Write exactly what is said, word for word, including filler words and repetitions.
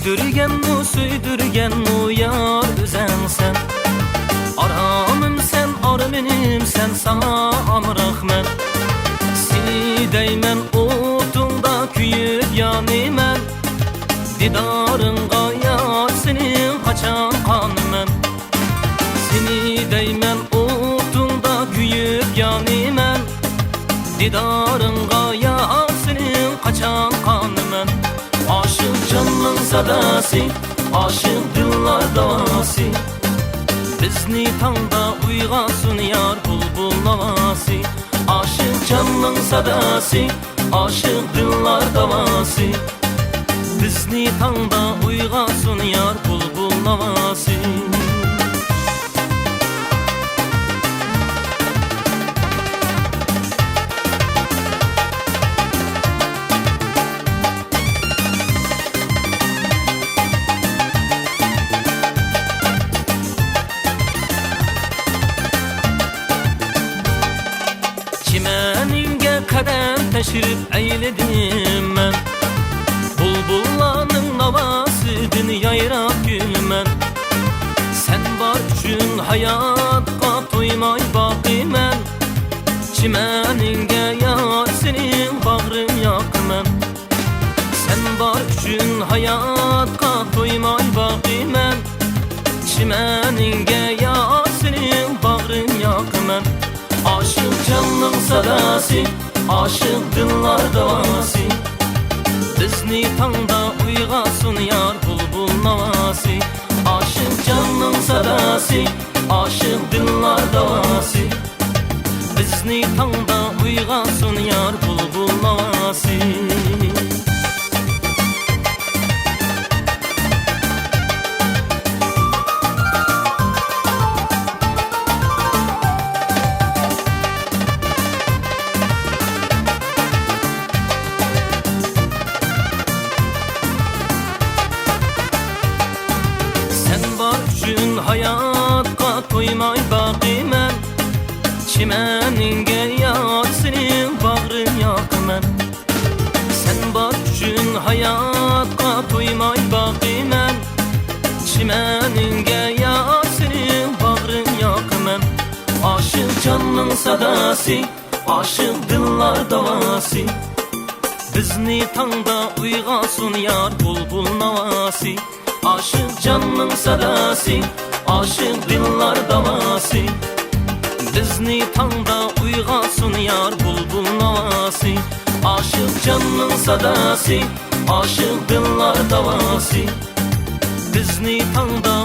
سۆيدۈرگەنمۇ، سۆيدۈرگەنمۇ يار ئۆزەڭسەن. ئارامىمسەن، ئارمىنىمسەن، ساڭا ئامراقمەن. سېنى دەيمەن، ئوتۇڭدا كۆيۈپ يانىمەن. دىدارىڭغا يار، سېنىڭ قاچان قانىمەن. سېنى دەيمەن، ئوتۇڭدا كۆيۈپ يانىمەن. دىدارىڭغا يار، سېنىڭ قاچان قانىمەن. ئاشىق جاننىڭ ساداسى، ئاشىق دىللار داۋاسى. بىزنى تاڭدا ئويغاتسۇن يار، بۇلبۇل ناۋاسى. ئاشىق جاننىڭ ساداسى، ئاشىق دىللار داۋاسى. بىزنى تاڭدا ئويغاتسۇن يار، بۇلبۇل ناۋاسى. چىمەنىڭگە قەدەم تەشرىپ ئەيلىدىم مەن. بۇلبۇللارنىڭ ناۋاسىدىن يايراپ كۈلىمەن. سەن بار ئۈچۈن ھاياتقا تويماي باقىمەن. چىمەنىڭگە يار، سېنىڭ باغرىم ياقىمەن. سەن بار ئۈچۈن ھاياتقا تويماي باقىمەن. چىمەنىڭگە يار، سېنىڭ باغرىم ياقىمەن. ئاشىق جاننىڭ ساداسى، ئاشىق دىللار داۋاسى. بىزنى تاڭدا ئويغاتسۇن يار، بۇلبۇل ناۋاسى. ئاشىق جاننىڭ ساداسى، ئاشىق دىللار داۋاسى. بىزنى تاڭدا ئويغاتسۇن يار، بۇلبۇل ناۋاسى. سەن بار ئۈچۈن ھاياتقا تويماي باقىمەن. چىمەنىڭگە يار، سېنىڭ باغرىم ياقىمەن. سەن بار ئۈچۈن ھاياتقا تويماي باقىمەن. چىمەنىڭگە يار، سېنىڭ باغرىم ياقىمەن. ئاشىق جاننىڭ ساداسى، ئاشىق دىللار داۋاسى. بىزنى تاڭدا ئويغاتسۇن يار، بۇلبۇل ناۋاسى. ئاشىق جاننىڭ ساداسى، ئاشىق دىللار داۋاسى. بىزنى تاڭدا ئويغاتسۇن يار، بۇلبۇل ناۋاسى. ئاشىق جاننىڭ ساداسى، ئاشىق دىللار داۋاسى. بىزنى تاڭدا